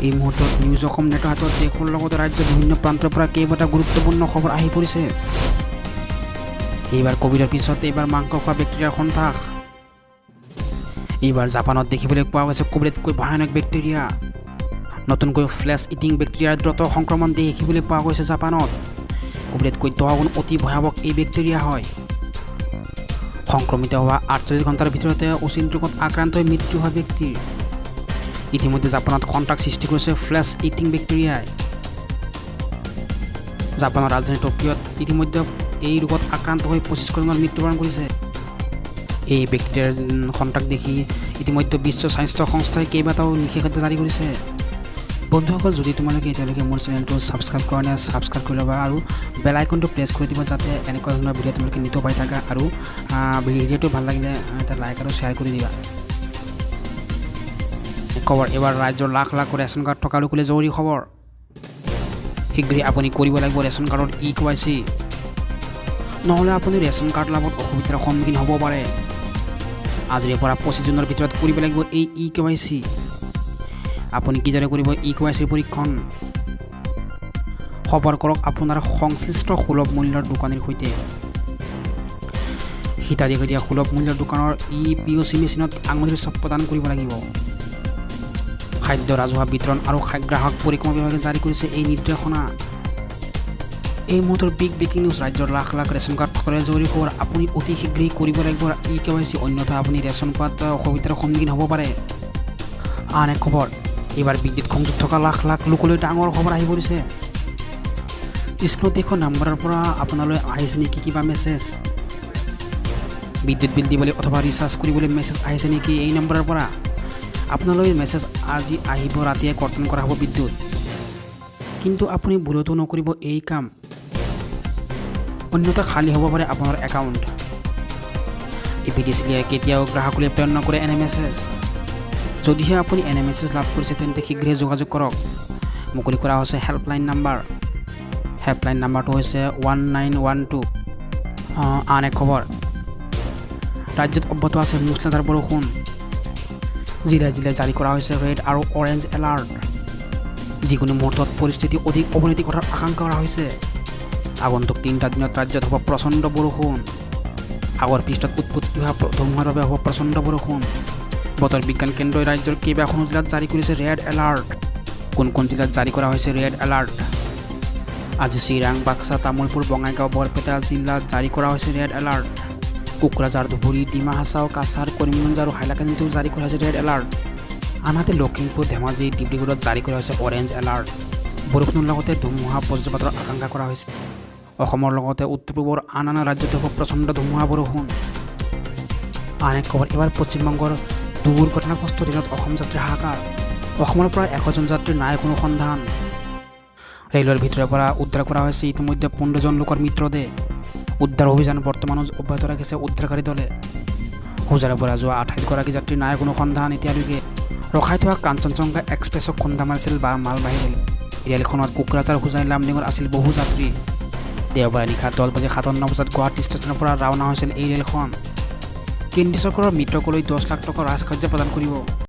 এই মুহূৰ্তত নিউজ অসম নেটৰ হাতত দেশৰ লগতে ৰাজ্যৰ বিভিন্ন প্ৰান্তৰ পৰা কেইবাটাও গুৰুত্বপূৰ্ণ খবৰ আহি পৰিছে। এইবাৰ ক'ভিডৰ পিছত এইবাৰ মাংস খোৱা বেক্টেৰিয়াৰ সন্ত্ৰাস। এইবাৰ জাপানত দেখিবলৈ পোৱা গৈছে ক'ভিডতকৈ ভয়ানক বেক্টেৰিয়া। নতুনকৈ ফ্লেছ ইটিং বেক্টেৰিয়াৰ দ্ৰুত সংক্ৰমণ দেখিবলৈ পোৱা গৈছে জাপানত। ক'ভিডতকৈ 10 গুণ অতি ভয়াৱহ এই বেক্টেৰিয়া হয়। সংক্ৰমিত হোৱা 48 ঘণ্টাৰ ভিতৰতে অচিন ৰোগত আক্ৰান্ত হৈ মৃত্যু হোৱা ব্যক্তিৰ। ইতিমধ্যে জাপানত সন্ত্ৰাস সৃষ্টি কৰিছে ফ্লেছ ইটিং বেক্টেৰিয়াই। জাপানৰ ৰাজধানী টকিঅ'ত ইতিমধ্যে এই ৰোগত আক্ৰান্ত হৈ 25জনৰ মৃত্যুবৰণ কৰিছে। এই বেক্টেৰিয়াৰ সন্ত্ৰাস দেখি ইতিমধ্যে বিশ্ব স্বাস্থ্য সংস্থাই কেইবাটাও নিষেধাজ্ঞা জাৰি কৰিছে। বন্ধুসকল, যদি তোমালোকে এতিয়ালৈকে মোৰ চেনেলটো ছাবস্ক্ৰাইব কৰা নাই, ছাবস্ক্ৰাইব কৰি ল'বা আৰু বেল আইকনটো প্ৰেছ কৰি দিবা, যাতে এনেকুৱা ধৰণৰ ভিডিঅ' তোমালোকে নিতৌ পাই থাকা। আৰু ভিডিঅ'টো ভাল লাগিলে এটা লাইক আৰু শ্বেয়াৰ কৰি দিবা। খবৰ, এইবাৰ ৰাজ্যৰ লাখ লাখ ৰেচন কাৰ্ড থকা লোকলৈ জৰুৰী খবৰ। শীঘ্ৰেই আপুনি কৰিব লাগিব ৰেচন কাৰ্ডৰ ই কেৱাইচি। নহ'লে আপুনি ৰেচন কাৰ্ড লাভত অসুবিধাৰ সন্মুখীন হ'ব পাৰে। আজিৰে পৰা 25 জুনৰ ভিতৰত কৰিব লাগিব এই ই কেৱাইচি। আপুনি কিদৰে কৰিব ই কেৱাইচিৰ পৰীক্ষণ? খবৰ কৰক আপোনাৰ সংশ্লিষ্ট সুলভ মূল্যৰ দোকানীৰ সৈতে। হিতাধিকাৰীয়ে সুলভ মূল্যৰ দোকানৰ ই পিঅ'চি মেচিনত আঙুলিৰ ছাপ প্ৰদান কৰিব লাগিব। খাদ্য, ৰাজহুৱা বিতৰণ আৰু গ্ৰাহক পৰিক্ৰমা বিভাগে জাৰি কৰিছে এই নিৰ্দেশনা। এই মুহূৰ্তৰ বিগ ব্ৰেকিং নিউজ। ৰাজ্যৰ লাখ লাখ ৰেচন কাৰ্ড থকাৰে জৰুৰী খবৰ। আপুনি অতি শীঘ্ৰেই কৰিব লাগিব ই কেৱাইচি, অন্যথা আপুনি ৰেচন পোৱাত অসুবিধাৰ সন্মুখীন হ'ব পাৰে। আন এক খবৰ, এইবাৰ বিদ্যুৎ সংযোগ থকা লাখ লাখ লোকলৈ ডাঙৰ খবৰ আহি পৰিছে। স্ক্ৰীণত দেখুওৱা নাম্বাৰৰ পৰা আপোনালৈ আহিছে নেকি কিবা মেছেজ? বিদ্যুৎ বিল দিবলৈ অথবা ৰিচাৰ্জ কৰিবলৈ মেছেজ আহিছে নেকি এই নম্বৰৰ পৰা? আপোনালৈ মেছেজ আজি আহিব, ৰাতিয়ে কৰ্তন কৰা হ'ব বিদ্যুৎ। কিন্তু আপুনি ভুলতো নকৰিব এই কাম, অন্যথা খালী হ'ব পাৰে আপোনাৰ একাউণ্ট। এপিডিচিএলে কেতিয়াও গ্ৰাহকলৈ প্ৰেৰণ নকৰে এনে মেছেজ। যদিহে আপুনি এনে মেছেজ লাভ কৰিছে, তেন্তে শীঘ্ৰে যোগাযোগ কৰক। মুকলি কৰা হৈছে হেল্পলাইন নাম্বাৰ। হেল্পলাইন নাম্বাৰটো হৈছে 1912। আন এক খবৰ, ৰাজ্যত অব্যাহত আছে মুছলাধাৰ বৰষুণ। জিলাই জিলাই জাৰি কৰা হৈছে ৰেড আৰু অৰেঞ্জ এলাৰ্ট। যিকোনো মুহূৰ্তত পৰিস্থিতি অধিক অৱনতি ঘটাৰ আশংকা কৰা হৈছে। আগন্তুক 3টা দিনত ৰাজ্যত হ'ব প্ৰচণ্ড বৰষুণ। সাগৰ পৃষ্ঠত উৎপত্তি হোৱা ধুমুহাৰ বাবে হ'ব প্ৰচণ্ড বৰষুণ। বতৰ বিজ্ঞান কেন্দ্ৰই ৰাজ্যৰ কেইবাখনো জিলাত জাৰি কৰিছে ৰেড এলাৰ্ট। কোন কোন জিলাত জাৰি কৰা হৈছে ৰেড এলাৰ্ট? আজি চিৰাং, বাক্সা, তামুলপুৰ, বঙাইগাঁও, বৰপেটা জিলাত জাৰি কৰা হৈছে ৰেড এলাৰ্ট। কোকৰাঝাৰ, ধুবুৰী, ডিমা হাছাও, কাছাৰ, কৰিমগঞ্জ আৰু হাইলাকান্দিতো জাৰি কৰা হৈছে ৰেড এলাৰ্ট। আনহাতে লখিমপুৰ, ধেমাজি, ডিব্ৰুগড়ত জাৰি কৰা হৈছে অৰেঞ্জ এলাৰ্ট। বৰষুণৰ লগতে ধুমুহা, বজ্ৰপাতৰ আশংকা কৰা হৈছে। অসমৰ লগতে উত্তৰ পূবৰ আন আন ৰাজ্যতো হ'ব প্ৰচণ্ড ধুমুহা, বৰষুণ। আন এক খবৰ, এইবাৰ পশ্চিমবংগৰ দুৰ্ঘটনাগ্ৰস্ত ৰেলত অসম যাত্ৰীৰ হাহাকাৰ। অসমৰ পৰা 100জন যাত্ৰীৰ নাই কোনো সন্ধান। ৰেলৰ ভিতৰৰ পৰা উদ্ধাৰ কৰা হৈছে ইতিমধ্যে 15জন লোকৰ মৃতদেহ। উদ্ধাৰ অভিযান বৰ্তমানো অব্যাহত ৰাখিছে উদ্ধাৰকাৰী দলে। হোজাইৰ পৰা যোৱা 28গৰাকী যাত্ৰীৰ নাই কোনো সন্ধান এতিয়ালৈকে। ৰখাই থোৱা কাঞ্চনজংঘা এক্সপ্ৰেছক খুন্দা মাৰিছিল বা মালবাহী ৰেল। ৰেলখনত কোকৰাঝাৰ, হোজাই, লামডিঙৰ আছিল বহু যাত্ৰী। দেওবাৰে নিশা 10 বাজি 57 বজাত গুৱাহাটী ষ্টেচনৰ পৰা ৰাওনা হৈছিল এই ৰেলখন। কেন্দ্ৰীয় চৰকাৰৰ মৃতকলৈ 10 লাখ টকাৰ ৰাজসাহায্য প্ৰদান কৰিব।